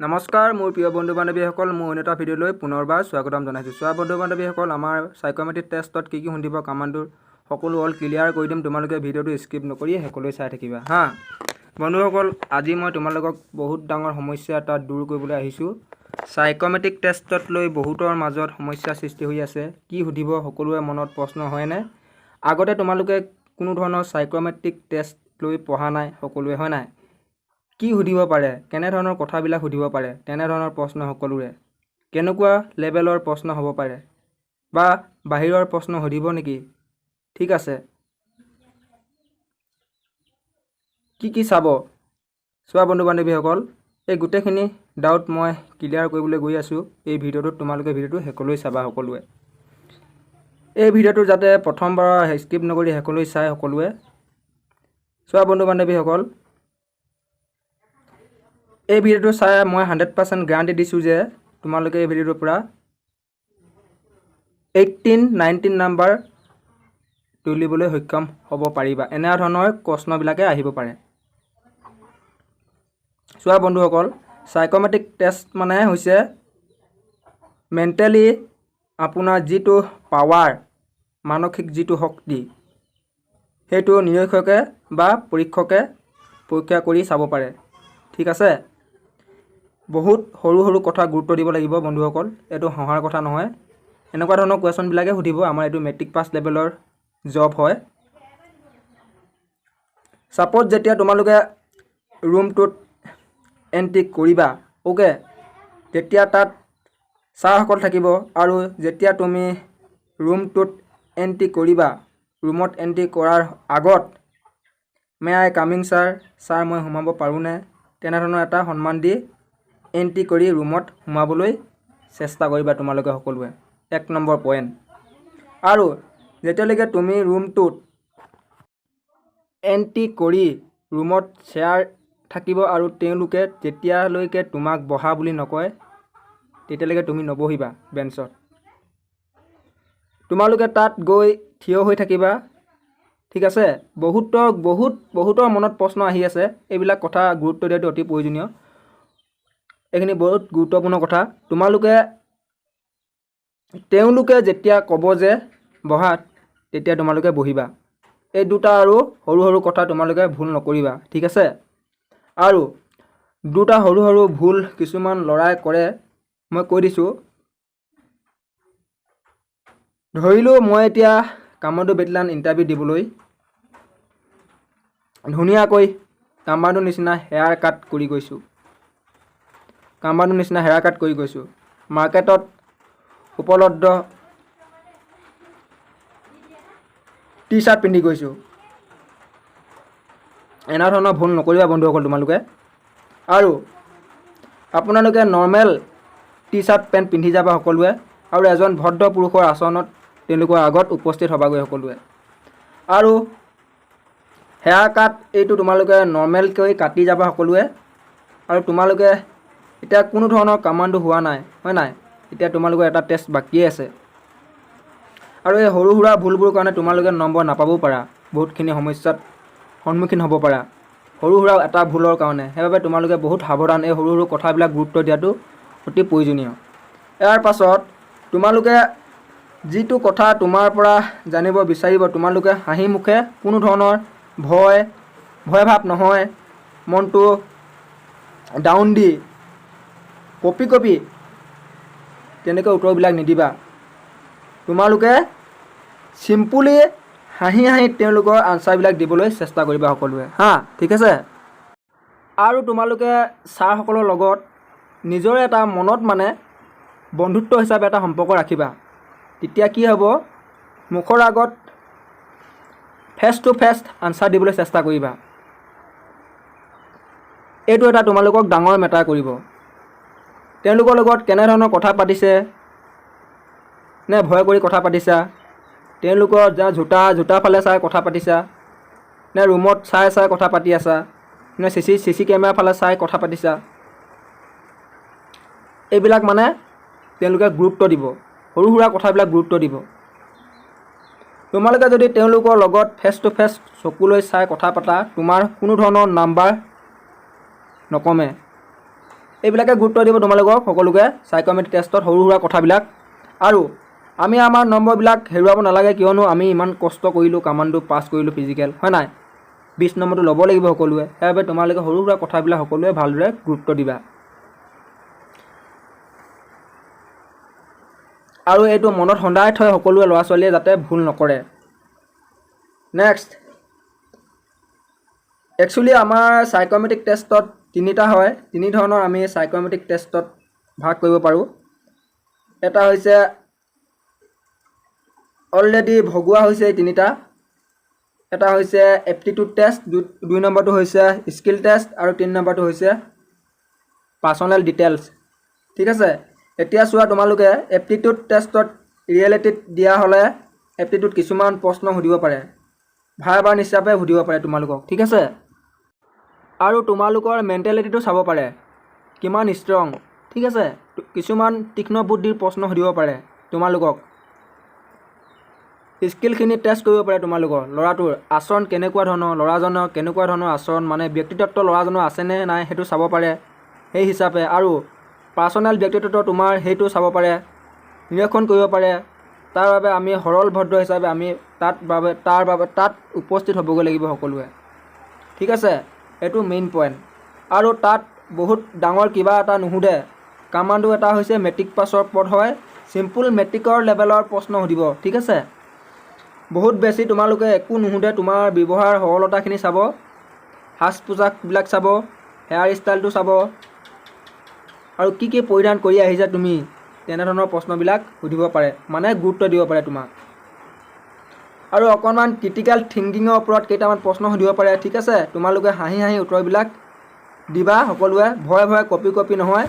নমস্কাৰ মোৰ প্ৰিয় বন্ধু বান্ধৱীসকল, মোৰ অন্য এটা ভিডিঅ'লৈ পুনৰবাৰ স্বাগতম জনাইছোঁ। চোৱা বন্ধু বান্ধৱীসকল, আমাৰ চাইক'মেট্ৰিক টেষ্টত কি কি সুধিব কামাণ্ডোৰ, সকলো অল ক্লিয়াৰ কৰি দিম। তোমালোকে ভিডিঅ'টো স্কিপ নকৰি শেষলৈ চাই থাকিবা। হা বন্ধুসকল, আজি মই তোমালোকক বহুত ডাঙৰ সমস্যা এটা দূৰ কৰিবলৈ আহিছোঁ। চাইক'মেট্ৰিক টেষ্টত লৈ বহুতৰ মাজত সমস্যাৰ সৃষ্টি হৈ আছে। কি সুধিব, সকলোৰে মনত প্ৰশ্ন হয়নে? আগতে তোমালোকে কোনো ধৰণৰ চাইক'মেট্ৰিক টেষ্ট লৈ পঢ়া নাই সকলোৱে, হয় নাই? কি সুধিব পাৰে, কেনেধৰণৰ কথাবিলাক সুধিব পাৰে, তেনেধৰণৰ প্ৰশ্ন সকলোৰে। কেনেকুৱা লেভেলৰ প্ৰশ্ন হ'ব পাৰে বা বাহিৰৰ প্ৰশ্ন সুধিব নেকি? ঠিক আছে, কি কি চাব? চোৱা বন্ধু বান্ধৱীসকল, এই গোটেইখিনি ডাউট মই ক্লিয়াৰ কৰিবলৈ গৈ আছোঁ এই ভিডিঅ'টোত। তোমালোকে ভিডিঅ'টো শেষলৈ চাবা সকলোৱে। এই ভিডিঅ'টো যাতে প্ৰথমবাৰ স্কিপ নকৰি শেষলৈ চাই সকলোৱে। চোৱা বন্ধু বান্ধৱীসকল, এই ভিডিঅ'টো চাই মই 100% গেৰাণ্টি দিছোঁ যে তোমালোকে এই ভিডিঅ'টোৰ পৰা 18 19 নাম্বাৰ তুলিবলৈ সক্ষম হ'ব পাৰিবা। এনেধৰণৰ প্ৰশ্নবিলাকে আহিব পাৰে। চোৱা বন্ধুসকল, চাইক'মেট্ৰিক টেষ্ট মানে হৈছে মেণ্টেলি আপোনাৰ যিটো পাৱাৰ, মানসিক যিটো শক্তি, সেইটো নিৰীক্ষকে বা পৰীক্ষকে পৰীক্ষা কৰি চাব পাৰে। ঠিক আছে, বহুত সৰু সৰু কথা গুৰুত্ব দিব লাগিব বন্ধুসকল। এইটো হঁহাৰ কথা নহয়। এনেকুৱা ধৰণৰ কুৱেশ্যনবিলাকে সুধিব। আমাৰ এইটো মেট্ৰিক পাছ লেভেলৰ জব হয়। ছাপ'জ যেতিয়া তোমালোকে ৰুমটোত এণ্ট্ৰি কৰিবা, অ'কে, তেতিয়া তাত ছাৰসকল থাকিব আৰু যেতিয়া তুমি ৰুমটোত এণ্ট্ৰি কৰিবা, ৰুমত এণ্ট্ৰি কৰাৰ আগত "May I coming, sir?", "Sir, মই সোমাব পাৰোঁনে?" তেনেধৰণৰ এটা সন্মান দি এণ্ট্ৰি কৰি ৰুমত সোমাবলৈ চেষ্টা কৰিবা তোমালোকে সকলোৱে। এক নম্বৰ পইণ্ট। আৰু যেতিয়ালৈকে তুমি ৰুমটোত এণ্ট্ৰি কৰি ৰুমত চেয়াৰ থাকিব আৰু তেওঁলোকে যেতিয়ালৈকে তোমাক বহা বুলি নকয়, তেতিয়ালৈকে তুমি নবহিবা বেঞ্চত। তোমালোকে তাত গৈ থিয় হৈ থাকিবা। ঠিক আছে, বহুতৰ বহুত বহুতৰ মনত প্ৰশ্ন আহি আছে। এইবিলাক কথা গুৰুত্ব দিয়াটো অতি প্ৰয়োজনীয়। এইখিনি বহুত গুৰুত্বপূৰ্ণ কথা। তোমালোকে তেওঁলোকে যেতিয়া ক'ব যে বহাত, তেতিয়া তোমালোকে বহিবা। এই দুটা আৰু সৰু সৰু কথা তোমালোকে ভুল নকৰিবা। ঠিক আছে, আৰু দুটা সৰু সৰু ভুল কিছুমান ল'ৰাই কৰে, মই কৈ দিছোঁ। ধৰিলোঁ মই এতিয়া কামাণ্ডো বেটেলিয়ান ইণ্টাৰভিউ দিবলৈ ধুনীয়াকৈ কামাণ্ডোৰ নিচিনা হেয়াৰ কাট কৰি গৈছোঁ। কামাণ্ডোৰ নিচিনা হেয়াৰ কাট কৰি গৈছোঁ, মাৰ্কেটত উপলব্ধ টি চাৰ্ট পিন্ধি গৈছোঁ। এনেধৰণৰ ভুল নকৰিবা বন্ধুসকল তোমালোকে। আৰু আপোনালোকে নৰ্মেল টি চাৰ্ট পেণ্ট পিন্ধি যাবা সকলোৱে আৰু এজন ভদ্ৰ পুৰুষৰ আচৰণত তেওঁলোকৰ আগত উপস্থিত হ'বাগৈ সকলোৱে। আৰু হেয়াৰ কাট এইটো তোমালোকে নৰ্মেলকৈ কাটি যাবা সকলোৱে। আৰু তোমালোকে এতিয়া কোনো ধৰণৰ কামাণ্ডো হোৱা নাই, হয় নাই? এতিয়া তোমালোকৰ এটা টেষ্ট বাকীয়ে আছে। আৰু এই সৰু সুৰা ভুলবোৰৰ কাৰণে তোমালোকে নম্বৰ নাপাবও পাৰা, বহুতখিনি সমস্যাত সন্মুখীন হ'ব পাৰা সৰু সুৰা এটা ভুলৰ কাৰণে। সেইবাবে তোমালোকে বহুত সাৱধান, এই সৰু সৰু কথাবিলাক গুৰুত্ব দিয়াটো অতি প্ৰয়োজনীয়। ইয়াৰ পাছত তোমালোকে যিটো কথা তোমাৰ পৰা জানিব বিচাৰিব, তোমালোকে হাঁহি মুখে, কোনো ধৰণৰ ভয় ভয় ভাৱ নহয়, মনটো ডাউন দি কঁপি কঁপি তেনেকৈ উত্তৰবিলাক নিদিবা। তোমালোকে চিম্পুলি হাঁহি হাঁহি তেওঁলোকৰ আনচাৰবিলাক দিবলৈ চেষ্টা কৰিবা সকলোৱে। হা, ঠিক আছে। আৰু তোমালোকে ছাৰসকলৰ লগত নিজৰ এটা মনত মানে বন্ধুত্ব হিচাপে এটা সম্পৰ্ক ৰাখিবা। তেতিয়া কি হ'ব, মুখৰ আগত ফেচ টু ফেচ আনচাৰ দিবলৈ চেষ্টা কৰিবা। এইটো এটা তোমালোকক ডাঙৰ মেটাৰ কৰিব। তেওঁলোকৰ লগত কেনেধৰণৰ কথা পাতিছে, নে ভয় কৰি কথা পাতিছা, তেওঁলোকৰ যা জোতা জোতা ফালে চাই কথা পাতিছা, নে ৰুমত চাই চাই কথা পাতি আছা, নে চি চি কেমেৰাৰ ফালে চাই কথা পাতিছা, এইবিলাক মানে তেওঁলোকে গুৰুত্ব দিব। সৰু সুৰা কথাবিলাক গুৰুত্ব দিব। তোমালোকে যদি তেওঁলোকৰ লগত ফেচ টু ফেচ চকুলৈ চাই কথা পাতা, তোমাৰ কোনো ধৰণৰ নাম্বাৰ নকমে। এইবিলাকে গুৰুত্ব দিব তোমালোকক সকলোকে চাইক'মেট্ৰিক টেষ্টত, সৰু সুৰা কথাবিলাক। আৰু আমি আমাৰ নম্বৰবিলাক হেৰুৱাব নালাগে, কিয়নো আমি ইমান কষ্ট কৰিলোঁ, কামাণ্ডো পাছ কৰিলোঁ, ফিজিকেল, হয় নাই? 20 নম্বৰটো ল'ব লাগিব সকলোৱে। সেইবাবে তোমালোকে সৰু সুৰা কথাবিলাক সকলোৱে ভালদৰে গুৰুত্ব দিবা আৰু এইটো মনত সদায় থয় সকলোৱে ল'ৰা ছোৱালীয়ে যাতে ভুল নকৰে। নেক্সট, একচুৱেলি আমাৰ চাইক'মেট্ৰিক টেষ্টত তিনিটা হয়। তিনি ধৰণৰ আমি চাইক'মেট্ৰিক টেষ্টত ভাগ কৰিব পাৰোঁ। এটা হৈছে, অলৰেডি ভগোৱা হৈছে এই তিনিটা। এটা হৈছে এপ্টিটিউড টেষ্ট, দুই নম্বৰটো হৈছে স্কিল টেষ্ট আৰু তিনি নম্বৰটো হৈছে পাৰ্চনেল ডিটেইলছ, ঠিক আছে? এতিয়া চোৱা, তোমালোকে এপ্টিটিউড টেষ্টত ৰিয়েলিটিত দিয়া হ'লে এপ্টিটিউড কিছুমান প্ৰশ্ন সুধিব পাৰে, ভাইবাৰ হিচাপে সুধিব পাৰে তোমালোকক, ঠিক আছে? আৰু তোমালোকৰ মেণ্টেলিটিটো চাব পাৰে কিমান ষ্ট্ৰং, ঠিক আছে? কিছুমান তীক্ষ্ণ বুদ্ধিৰ প্ৰশ্ন সুধিব পাৰে তোমালোকক। স্কিলখিনি টেষ্ট কৰিব পাৰে তোমালোকৰ। ল'ৰাটোৰ আচৰণ কেনেকুৱা ধৰণৰ, ল'ৰাজনৰ কেনেকুৱা ধৰণৰ আচৰণ, মানে ব্যক্তিত্ব ল'ৰাজনৰ আছেনে নাই সেইটো চাব পাৰে সেই হিচাপে। আৰু পাৰ্চনেল ব্যক্তিত্ব তোমাৰ সেইটো চাব পাৰে, নিৰীক্ষণ কৰিব পাৰে। তাৰ বাবে আমি সৰল ভদ্ৰ হিচাপে আমি তাত বাবে তাৰ বাবে তাত উপস্থিত হ'বগৈ লাগিব সকলোৱে, ঠিক আছে? এইটো মেইন পইণ্ট। আৰু তাত বহুত ডাঙৰ কিবা এটা নুসুধে। কামাণ্ডো এটা হৈছে মেট্ৰিক পাছৰ পদ হয়। চিম্পুল মেট্ৰিকৰ লেভেলৰ প্ৰশ্ন সুধিব, ঠিক আছে? বহুত বেছি তোমালোকে একো নুসুধে। তোমাৰ ব্যৱহাৰ সৰলতাখিনি চাব, সাজ পোছাকবিলাক চাব, হেয়াৰ ষ্টাইলটো চাব আৰু কি কি পৰিধান কৰি আহিছা তুমি, তেনেধৰণৰ প্ৰশ্নবিলাক সুধিব পাৰে, মানে গুৰুত্ব দিব পাৰে তোমাক। আৰু অকণমান ক্ৰিটিকেল থিংকিঙৰ ওপৰত কেইটামান প্ৰশ্ন সুধিব পাৰে, ঠিক আছে? তোমালোকে হাঁহি হাঁহি উত্তৰবিলাক দিবা সকলোৱে, ভয়ে ভয়ে কঁপি কঁপি নহয়।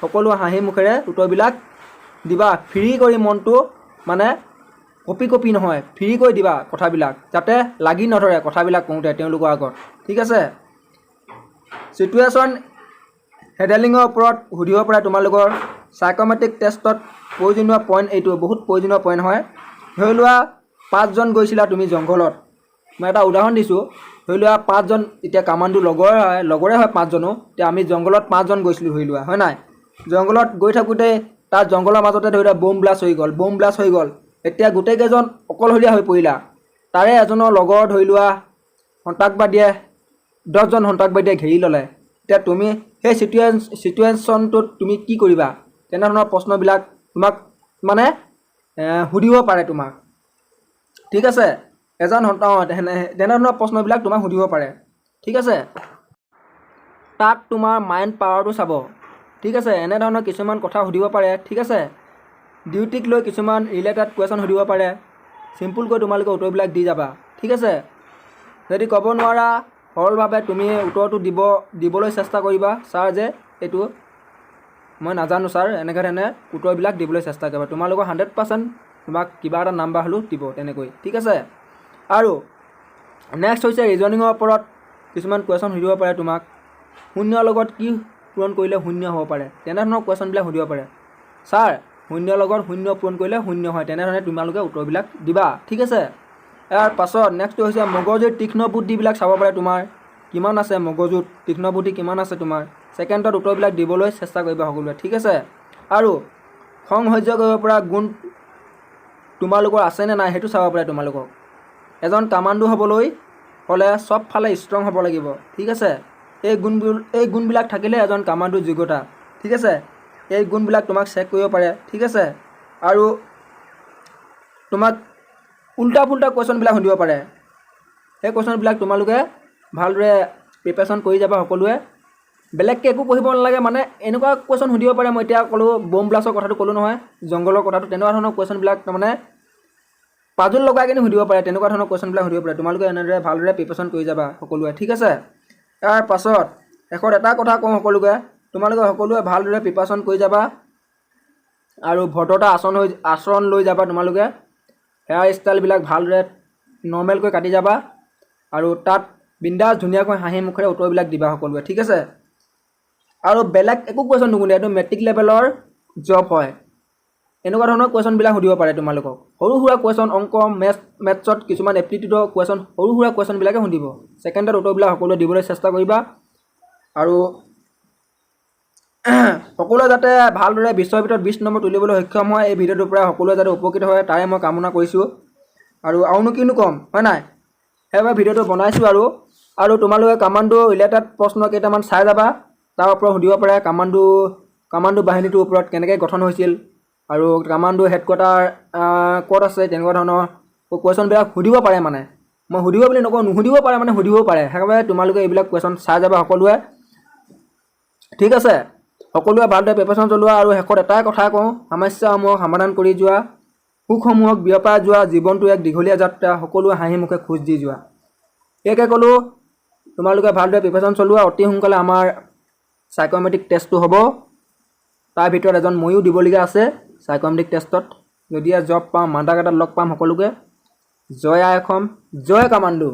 সকলো হাঁহি মুখেৰে উত্তৰবিলাক দিবা, ফ্ৰী কৰি মনটো, মানে কঁপি কঁপি নহয়, ফ্ৰী কৰি দিবা কথাবিলাক, যাতে লাগি নধৰে কথাবিলাক কওঁতে তেওঁলোকৰ আগত, ঠিক আছে? চিটুৱেশ্যন হেণ্ডেলিঙৰ ওপৰত সুধিব পাৰে তোমালোকৰ। চাইক'মেট্ৰিক টেষ্টত প্ৰয়োজনীয় পইণ্ট, এইটো বহুত প্ৰয়োজনীয় পইণ্ট হয়। ধৰি লোৱা পাঁচজন গৈছিলা তুমি জংঘলত, মই এটা উদাহৰণ দিছোঁ। ধৰি লোৱা পাঁচজন এতিয়া কামাণ্ডো লগৰ হয়, লগৰে হয় পাঁচজনো। এতিয়া আমি জংঘলত পাঁচজন গৈছিলোঁ ধৰি লোৱা, হয় নাই? জংঘলত গৈ থাকোঁতে তাত জংঘলৰ মাজতে ধৰি লোৱা বোম ব্লাষ্ট হৈ গ'ল। বোম ব্লাষ্ট হৈ গ'ল, এতিয়া গোটেইকেইজন অকলশৰীয়া হৈ পৰিলা। তাৰে এজনৰ লগৰ ধৰি লোৱা সন্ত্ৰাসবাদীয়ে, 10জন সন্ত্ৰাসবাদীয়ে ঘেৰি ল'লে। এতিয়া তুমি সেই চিটুৱেশ্যনটোত তুমি কি কৰিবা? তেনেধৰণৰ প্ৰশ্নবিলাক তোমাক মানে সুধিব পাৰে তোমাক, ঠিক আছে? এজন তেনেধৰণৰ প্ৰশ্নবিলাক তোমাক সুধিব পাৰে, ঠিক আছে? তাত তোমাৰ মাইণ্ড পাৱাৰটো চাব, ঠিক আছে? এনেধৰণৰ কিছুমান কথা সুধিব পাৰে, ঠিক আছে? ডিউটিক লৈ কিছুমান ৰিলেটেড কুৱেশ্যন সুধিব পাৰে। চিম্পুলকৈ তোমালোকে উত্তৰবিলাক দি যাবা, ঠিক আছে? যদি ক'ব নোৱাৰা, সৰলভাৱে তুমি উত্তৰটো দিবলৈ চেষ্টা কৰিবা, ছাৰ যে এইটো মই নাজানো ছাৰ, এনেকৈ তেনে উত্তৰবিলাক দিবলৈ চেষ্টা কৰিবা। তোমালোকৰ 100% তোমাক কিবা এটা নাম্বাৰ হ'লেও দিব তেনেকৈ, ঠিক আছে? আৰু নেক্সট হৈছে ৰিজনিঙৰ ওপৰত কিছুমান কুৱেশ্যন সুধিব পাৰে তোমাক। শূন্যৰ লগত কি পূৰণ কৰিলে শূন্য হ'ব পাৰে, তেনেধৰণৰ কুৱেশ্যনবিলাক সুধিব পাৰে। ছাৰ, শূন্যৰ লগত শূন্য পূৰণ কৰিলে শূন্য হয়, তেনেধৰণে তোমালোকে উত্তৰবিলাক দিবা, ঠিক আছে? ইয়াৰ পাছত নেক্সটটো হৈছে মগজুৰ তীক্ষ্ণ বুদ্ধিবিলাক চাব পাৰে। তোমাৰ কিমান আছে মগজুত তীক্ষ্ণ বুদ্ধি কিমান আছে তোমাৰ, ছেকেণ্ডত উত্তৰবিলাক দিবলৈ চেষ্টা কৰিবা সকলোৱে, ঠিক আছে? আৰু খং সহ্য কৰিব পৰা গুণ তোমালোকৰ আছেনে নাই সেইটো চাব পাৰে তোমালোকক। এজন কামাণ্ডো হ'বলৈ হ'লে চবফালে ষ্ট্ৰং হ'ব লাগিব, ঠিক আছে? এই গুণবিলাক থাকিলে এজন কামাণ্ডোৰ যোগ্যতা, ঠিক আছে? এই গুণবিলাক তোমাক চেক কৰিব পাৰে, ঠিক আছে? আৰু তোমাক উল্টা পুল্টা কুৱেশ্যনবিলাক সুধিব পাৰে। সেই কুৱেশ্যনবিলাক তোমালোকে ভালদৰে প্ৰিপেৰেশ্যন কৰি যাবা সকলোৱে। বেলেগকৈ একো পঢ়িব নালাগে। মানে এনেকুৱা কুৱেশ্যন সুধিব পাৰে, মই এতিয়া ক'লোঁ, বম ব্লাষ্টৰ কথাটো ক'লোঁ নহয়, জংঘলৰ কথাটো, তেনেকুৱা ধৰণৰ কুৱেশ্যনবিলাক তাৰমানে পাজোল লগাই কিনে সুধিব পাৰে। তেনেকুৱা ধৰণৰ কুৱেশ্যনবিলাক সুধিব পাৰে। তোমালোকে এনেদৰে ভালদৰে প্ৰিপেৰেশ্যন কৰি যাবা সকলোৱে, ঠিক আছে? ইয়াৰ পাছত শেষত এটা কথা কওঁ সকলোকে, তোমালোকে সকলোৱে ভালদৰে প্ৰিপেৰেশ্যন কৰি যাবা আৰু ভদ্ৰতা আচৰণ লৈ যাবা। তোমালোকে হেয়াৰ ষ্টাইলবিলাক ভালদৰে নৰ্মেলকৈ কাটি যাবা আৰু তাত বিন্দাছ ধুনীয়াকৈ হাঁহি মুখেৰে উত্তৰবিলাক দিবা সকলোৱে, ঠিক আছে? আৰু বেলেগ একো কুৱেশ্যন নুসুধে। এইটো মেট্ৰিক লেভেলৰ জব হয়। এনেকুৱা ধৰণৰ কুৱেশ্যনবিলাক সুধিব পাৰে তোমালোকক। সৰু সুৰা কুৱেশ্যন, অংক, মেথছত কিছুমান এপ্টিটিউডৰ কুৱেশ্যন, সৰু সুৰা কুৱেশ্যনবিলাকে সুধিব। ছেকেণ্ডত উত্তৰবিলাক সকলোৱে দিবলৈ চেষ্টা কৰিবা। আৰু সকলোৱে যাতে ভালদৰে 20ৰ ভিতৰত 20 নম্বৰ তুলিবলৈ সক্ষম হয়, এই ভিডিঅ'টোৰ পৰা সকলোৱে যাতে উপকৃত হয়, তাৰে মই কামনা কৰিছোঁ। আৰু আৰুনো কিনো ক'ম, হয় নাই? সেইবাবে ভিডিঅ'টো বনাইছোঁ। আৰু তোমালোকে কামাণ্ডো ৰিলেটেড প্ৰশ্ন কেইটামান চাই যাবা। তাৰ ওপৰত সুধিব পাৰে, কামাণ্ডো বাহিনীটোৰ ওপৰত কেনেকৈ গঠন হৈছিল আৰু কামাণ্ডো হেডকোৱাৰ্টাৰ ক'ত আছে, তেনেকুৱা ধৰণৰ কুৱেশ্যনবিলাক সুধিব পাৰে। মানে মই সুধিব বুলি নকওঁ, নুসুধিব পাৰে, মানে সুধিবও পাৰে। সেইবাবে তোমালোকে এইবিলাক কুৱেশ্যন চাই যাবা সকলোৱে। ঠিক আছে, সকলোৱে ভালদৰে প্ৰিপেৰেশ্যন চলোৱা। আৰু শেষত এটাই কথা কওঁ, সমস্যাসমূহক সমাধান কৰি যোৱা, সুখসমূহক বিয়পাই যোৱা। জীৱনটো এক দীঘলীয়া যাত্ৰা, সকলোৱে হাঁহি মুখে খোজ দি যোৱা। ইয়াকে ক'লোঁ, তোমালোকে ভালদৰে প্ৰিপেৰেশ্যন চলোৱা। অতি সোনকালে আমাৰ চাইক'মেট্ৰিক টেষ্টটো হ'ব। তাৰ ভিতৰত এজন ময়ো দিবলগীয়া আছে চাইক'মেট্ৰিক টেষ্টত। যদিহে জব পাওঁ, মান্দাকাটাত লগ পাম সকলোকে। জয় আই অসম, জয় কামাণ্ডো।